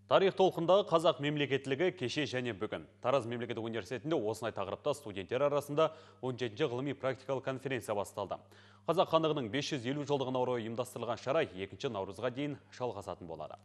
Тарих толқындағы қазақ мемлекеттілігі кеше және бүгін. Тараз мемлекеттік университетінде осындай тақырыпта студенттер арасында 17-ші ғылыми практикалық конференция басталды. Қазақ хандығының 550 жылдығына орай ұйымдастырылған шара 2 наурызға дейін жалғасатын болады.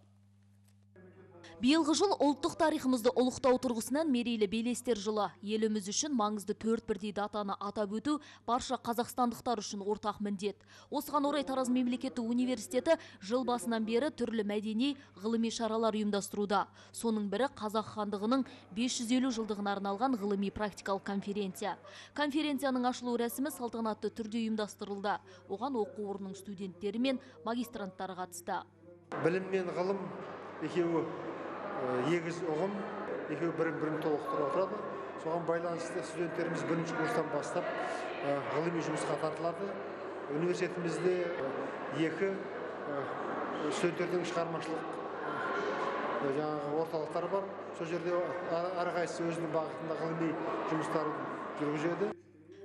Биылғы жыл ұлттық тарихымызды ұлықтау тұрғысынан мерейлі белестер жылы. Еліміз үшін маңызды төрт бірдей датаны атап өту барша қазақстандықтар үшін ортақ міндет. Осыған орай Тараз мемлекеттік университеті жыл басынан бері түрлі мәдени, ғылыми шаралар ұйымдастыруда. Соның бірі Қазақ хандығының 550 жылдығына арналған ғылыми практикалық конференция. Конференцияның ашылу рәсімі салтанатты түрде ұйымдастырылды. Оған оқу орнының студенттері мен магистранттары қатысты. Білім мен ғылым екеуі егіз ұғым, екеуі бірін-бірін толықтырып отырады. Соған байланысты студенттеріміз бірінші курстан бастап ғылыми жұмысқа тартылады. Университетімізде екі студенттердің шығармашылық жаңағы орталықтары бар. Сол жерде әрқайсысы өзінің бағытында ғылыми жұмыстарын жүргізеді.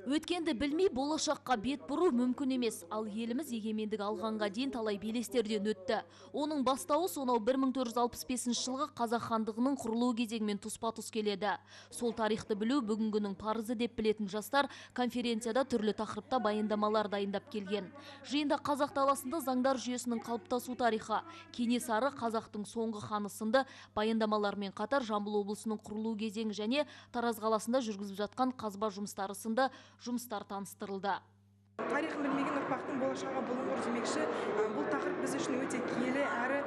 Өткенді білмей болашаққа бет бұру мүмкін емес, ал еліміз егемендік алғанға дейін талай белестерден өтті. Оның бастауы сонау 1465 жылғы Қазақ хандығының құрылу кезеңімен тұспа-тұс келеді. Сол тарихты білу бүгінгінің парызы деп білетін жастар конференцияда түрлі тақырыпта баяндамалар дайындап келген. Жиында қазақ даласында заңдар жүйесінің қалыптасу тарихы, Кенесары қазақтың соңғы ханы сынды баяндамалармен қатар Жамбыл облысының құрылу кезеңі және Тараз қаласында жүргізіп жатқан қазба жұмыстары сынды жұмыстар таныстырылды. Тарихын білмеген ұрпақтың болашағы бұлыңғыр демекші, бұл тақырып біз үшін өте киелі әрі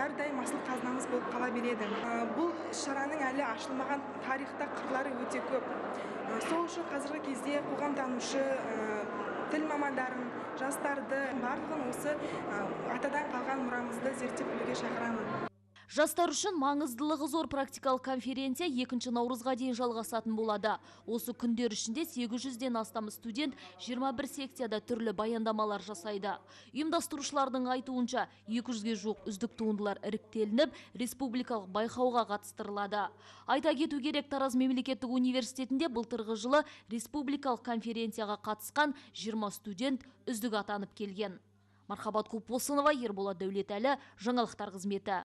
әрдайым асыл қазынамыз болып қала береді. Бұл шараның әлі ашылмаған тарихта қырлары өте көп. Сол үшін қазіргі кезде қоғамтанушы, тіл мамандарын, жастарды барлығын осы атадан қалған мұрамызды зерттеп білуге шақырамын. Жастар үшін маңыздылығы зор практикалық конференция 2 наурызға дейін жалғасатын болады. Осы күндер ішінде 800-ден астам студент 21 секцияда түрлі баяндамалар жасайды. Ұйымдастырушылардың айтуынша 200-ге жуық үздік туындылар іріктелініп, республикалық байқауға қатыстырылады. Айта кету керек, Тараз мемлекеттік университетінде былтырғы жылы республикалық конференцияға қатысқан 20 студент үздік атанып келген. Мархабат Құлпосынова, Ерболат Дәулетәлі, жаңалықтар қызметі.